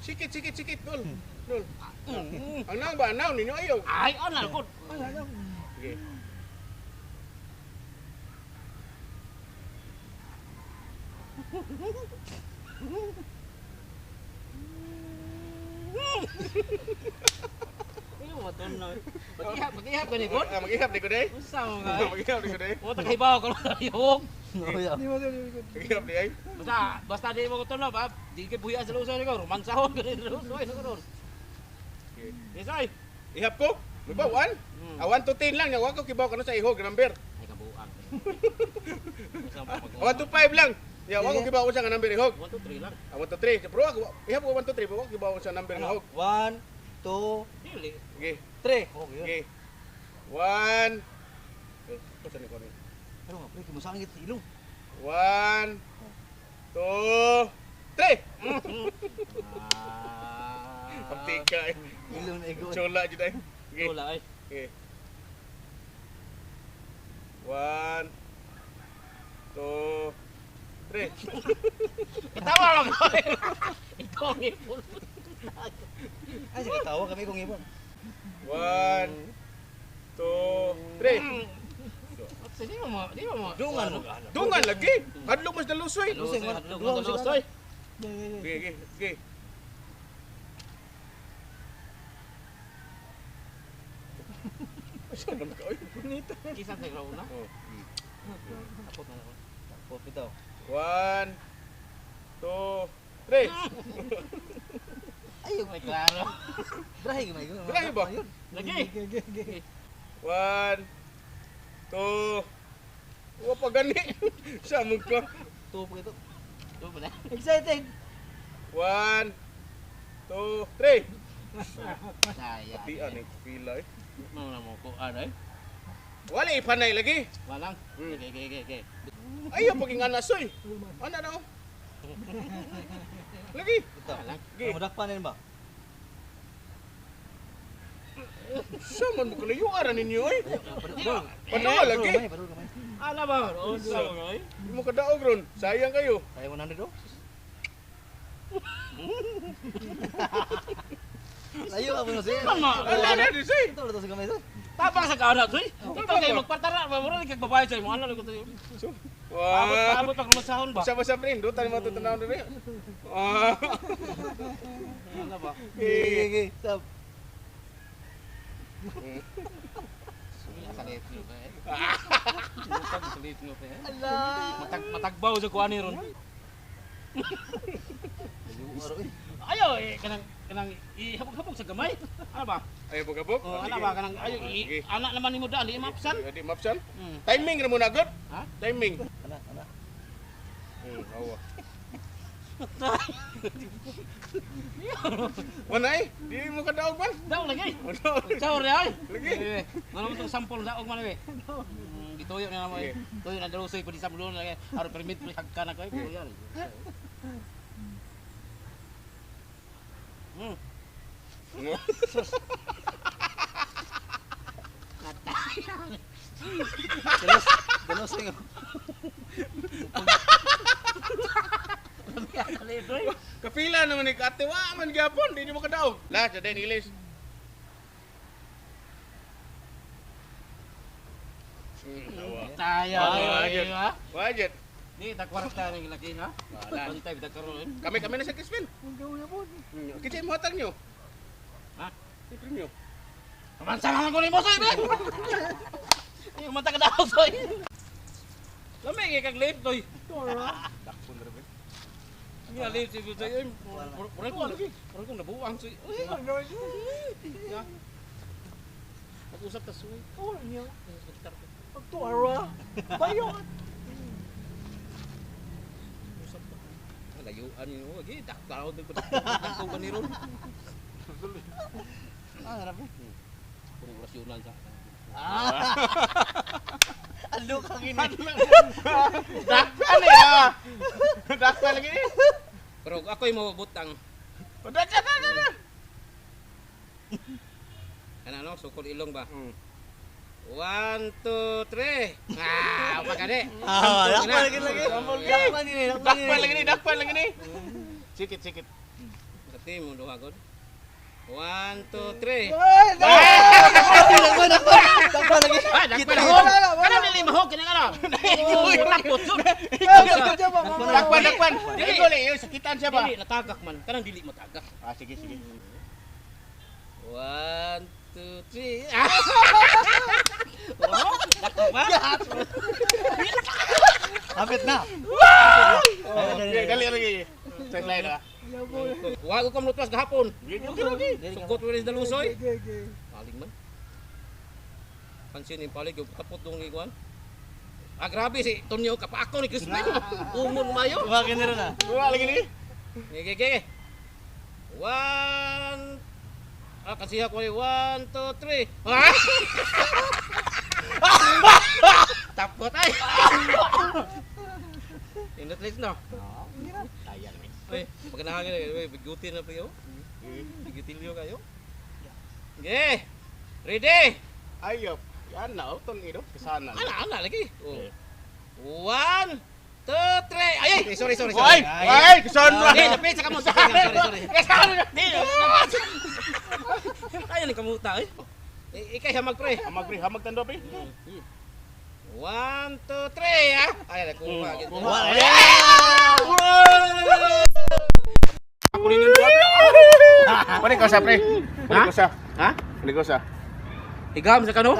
Sikit, sikit, sikit, dol. Dol. Ang nang ba naw ninyo ayo. Ay, ana ko. Okay. Iyo matunod. Pag-ihap, pag-ihap gani ko. Ah, mag-ihap di ko day. Unsa mo nga? Mag-ihap di ko day. Mo ta kahibaw ko yung. Mag-ihap di ay. Basta basta di mo ko ba? Di kay buhi sa lusoy ko, romansahon gani sa lusoy ko ron. Okay. Isay. Ihap ko. May ba one? Ah, 1 to 10 lang. Wa ko kibaw kano sa ihog number. Ay kabuang. 1 to 5 lang. Ya, wa ko kibaw sa number ihog. 1 2 3 lang. Ah, 1 to 3. Pero ako ihap ko 1 to 3, wa ko kibaw sa number ihog. 1, 2, Dili. Okay. 3. Okay. Okay. 1. Eh, saan ni ko ni? Pero nga, pre, kimusangit sa ilong. 1 2 3. Ah. Pagtika eh. Ilong na igo. Chola jud ay. Okay. Wala ay. Okay. 1 2 3. Katawa lang ko. Ikaw ang ipon. Ay, sige, tawa kami kung ibon. 1 2 3. Di mo, di mo. Dungan mo. Dungan lagi. Hadlok mas dalusoy. Lusoy, lusoy. Okay, okay, okay. Saan man ka? Oy, bonita. Kisan sa graw na. Oh. Tapos na ako. Tapos bitaw. 1 2 3. Ay, May klaro. Drahi gamay. Drahi ba? Lagi. 1 2. Wa pa gani. Sa mo ka. Tupo ito. Ito ba na? Excited. 1 2 3. Saya. Di ani pila eh. Mau na mo ko ano eh. Wala ipanay lagi. Walang. Okay, okay, okay, okay. Ayaw paging anak soy. Ana na oh. Lagi. Ito. Walang. Lagi. Mudakpan ba? Sa man mo kalayo ara ninyo oy. Padol lagi. Padol gamay. Ala ba? Unsa mo oy? Di mo kadaog ron. Sayang kayo. Tayo 100 oh. Layo ka mo siya. Ala na di soy. Ito ito sa gamay soy. Tapang sa kaana soy. Ito kay magpatara ba mura kag babae soy mo ano ko to. Paabot Wah. paabot pag rumasahon ba? Sa basa pre, dutan mo tutanaw diri. Ah. Ano ba? Okay, okay, stop. Sa late nyo pa eh. Sa late nyo pa eh. Ala. Matagbaw sa kuan ni ron. Ayo eh kanang kanang ihabog-habog sa gamay. Ano ba? Ayaw bugabog. Oh, ano ba kanang ayo Sige. anak naman nimo daan di mapsan. Di mapsan. Timing ra mo na god. Ha? Timing. Ana, ana. Awa. Wala eh. Di mo kadaog man. Daog lagi. Wala. Sorry ay. Lagi. Ngano mo tong sampol daog man eh. Gituyo na namo eh. Tuyo na dalusoy pud sa bulon lagi. Aron permit pre hagka na ko eh. Kuya. Dalos, dalos nga. Kapila naman ni Kate, wa man gyapon, di mo kadaog. Last, din English. Awa. Tayo. Wajit. Wajit. Di ta kwarta ning lagi ha. Wala. Bantay bitaw karon. Kami kami na sa Kismin. Kinsa mo hatag nyo? Ha? Si premyo. Kamansangan ko nimo soy be. Yung mata ka daw soy. Lamig kag late toy. Dakpon ra ba? Nga late si soy. Murag ko murag ko nabuang soy. Uy. Ya. Mag-usap ta soy. Oh, niya. Pagtuara. Bayo. Usap ta. Layuan yun. Agi, daktaw din ko. Daktaw ka ni ron. Ah, harap eh. Kuning orasyonan sa. Alo ka gini. Dakpan eh ah. Dakpan lagi ni. Pero ako'y mabutang. Dakpan na na. Ano no, sukol ilong ba? 1, 2, 3. Ah, pagkani. Ah, dakpan lagi lagi. Dakpan gini, dakpan Dakpan lagi ni, dakpan lagi ni. Sikit, sikit. Team mo duha gud. One, two, three. Ay, no! Dakpan, dakpan. Dakpan lagi. Ah, dakpan Kita. na. Wala, wala. Kanang dili mahog kini kana. Tapos jud. Ay, ba, mama? Dakpan, dakpan. Dili. Dili guli, yung sakitan siya ba? Dili natagak man. Kanang dili matagak. Ah, sige, sige. One, two, three. Ah! Oh, dako ba? Hapit na. Oh, okay, dali lagi. Sideline ah. Wa ko kam lutwas gahapon. Okay lagi. Sugkot rin dalusoy. Okay, okay. Paling man. Pansin yung palig, yung tapot dong ni Juan. Ah, grabe si Tonyo kapako ni Crispin. Umon mayo. Kuha na rin ah. Wala lagi ni. Okay, okay. One. Ah, kasi ako ni one, two, three. Ah! Tapot ay. Indot list no. Sayang ni. Uy, magandang hangin. Uy, bigutin na pa kayo. Bigutilyo kayo. Okay. Ready? Ayop. Yan na, oh, tong ido. Kasana. Ana, ana lagi. Oh. One, two, three. Ay, ay, sorry, sorry, Oy, sorry. ay, kasana. Di, napit sa kamot. Sorry, sorry. Kasana. Di, Kaya ni kamuta eh. Ikay hamag pre. Hamag pre, hamag tando pre. One, two, three, ah. Ay, nakuha. Wala. Ako ninyo pre. Balik ko sa pre. Balik ko sa. Ha? Balik ko sa. Higam sa kano?